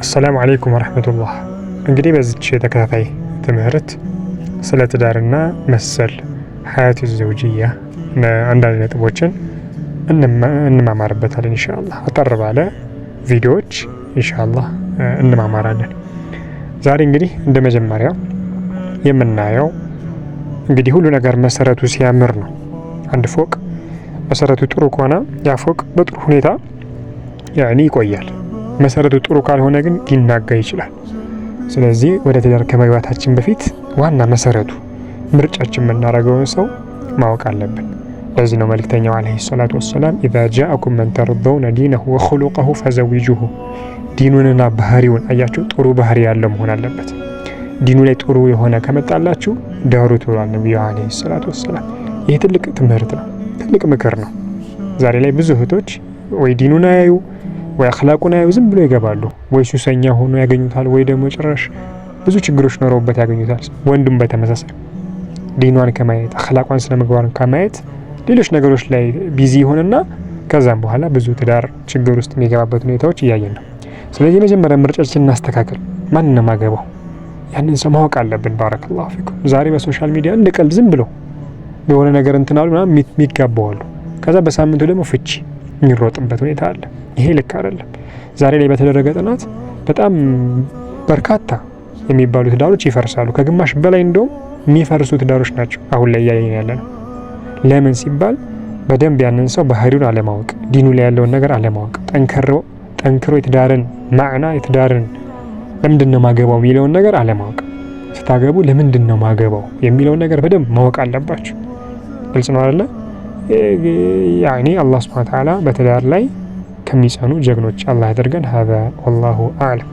السلام عليكم ورحمة الله። እንግዲህ በዚች ተከታታይ ትምህርት ስለ ትዳርና መሰል حياة الزوجية አንዳንድ ነጥቦችን እንማማርበታለን ኢንሻአላህ። አጠር ባለ ቪዲዮዎች ኢንሻአላህ እንማማራለን። ዛሬ እንግዲህ እንደ መጀመሪያ የምናየው እንግዲህ ሁሉ ነገር መሰረቱ ሲያምር ነው። አንድ ፎቅ መሰረቱ ጥሩ ከሆነ ያ ፎቅ በጥሩ ሁኔታ ያኔ ይቆያል። መሰረቱ ጥሩ ካልሆነ ግን ሊናጋ ይችላል። ስለዚህ ወደ ትዳር ከመግባታችን በፊት ዋና መሰረቱ ምርጫችን የምናደርገውን ሰው ማወቅ አለብን። ለዚህ ነው መልእክተኛው عليه الصلاة والسلام إذا جاءكم من ترضون دينه وخلقه فزوجوه። ዲኑንና ባህሪውን አያችሁ፣ ጥሩ ባህሪ ያለው መሆን አለበት። ዲኑ ላይ ጥሩ የሆነ ከመጣላችሁ ዳሩት ብሏል ነቢዩ عليه الصلاة والسلام። ይህ ትልቅ ትምህርት ነው፣ ትልቅ ምክር ነው። ዛሬ ላይ ብዙ እህቶች ወይ ዲኑን አያዩ ወይ አኽላቁን አያዩ፣ ዝም ብሎ ይገባሉ። ወይ ሱሰኛ ሆኖ ያገኙታል፣ ወይ ደግሞ ጭራሽ ብዙ ችግሮች ኖረውበት ያገኙታል። ወንዱም በተመሳሳይ ዲኗን ከማየት አኽላቋን ስነ ምግባርን ከማየት ሌሎች ነገሮች ላይ busy ይሆንና ከዛም በኋላ ብዙ ትዳር ችግር ውስጥ የሚገባበት ሁኔታዎች እያየን ነው። ስለዚህ የመጀመሪያ ምርጫችን እናስተካክል። ማን ነው ማገባው? ያንን ሰው ማወቅ አለብን። بارك الله فيكم። ዛሬ በ social media እንደ ቀልድ ዝም ብሎ የሆነ ነገር እንትን አሉ ምናምን የሚጋባው አሉ። ከዛ በሳምንቱ ደግሞ ፍቺ የሚሮጥበት ሁኔታ አለ። ይሄ ልክ አይደለም። ዛሬ ላይ በተደረገ ጥናት በጣም በርካታ የሚባሉ ትዳሮች ይፈርሳሉ። ከግማሽ በላይ እንደውም የሚፈርሱ ትዳሮች ናቸው አሁን ላይ እያየን ያለ ነው። ለምን ሲባል በደንብ ያንን ሰው ባህሪውን አለማወቅ፣ ዲኑ ላይ ያለውን ነገር አለማወቅ፣ ጠንክሮ የትዳርን معنى የትዳርን ለምንድን ነው ማገባው የሚለውን ነገር አለማወቅ። ስታገቡ ለምንድን ነው ማገባው የሚለውን ነገር በደንብ ማወቅ አለባችሁ። ግልጽ ነው አይደለ? يعني አላህ سبحانه وتعالى በትዳር ላይ ከሚጸኑ ጀግኖች አላህ ያደርገን። هذا والله أعلم።